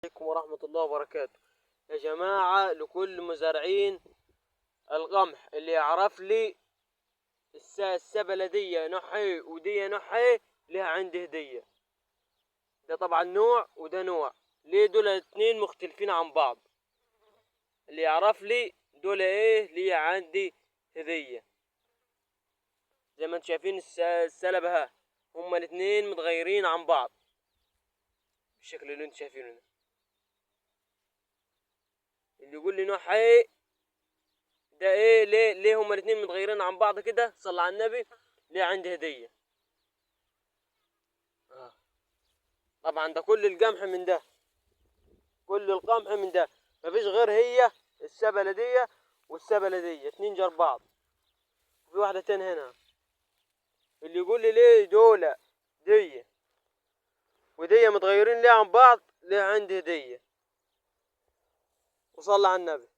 عليكم ورحمة الله وبركاته. يا جماعة، لكل مزارعين القمح اللي يعرف لي السبلة دي نوعها ودي نوعها، لها عندي هدية. ده طبعا نوع وده نوع، ليه دول الاتنين مختلفين عن بعض؟ اللي يعرف لي دول ايه ليه عندي هدية. زي ما انتم شايفين السلبة ها، هما الاتنين متغيرين عن بعض بالشكل اللي انتم شايفينه ده. اللي يقول لي نوع ايه ده، ايه ليه هما الاتنين متغيرين عن بعض كده؟ صلى على النبي، ليه عندي هدية. طبعا ده كل القمح من ده، كل القمح من ده، مفيش غير هي السبلة دي والسبلة دي، اتنين جنب بعض، وفي واحدة تانية هنا. اللي يقول لي ليه دولة دي ودي متغيرين ليه عن بعض، ليه عندي هدية. وصلى على النبي.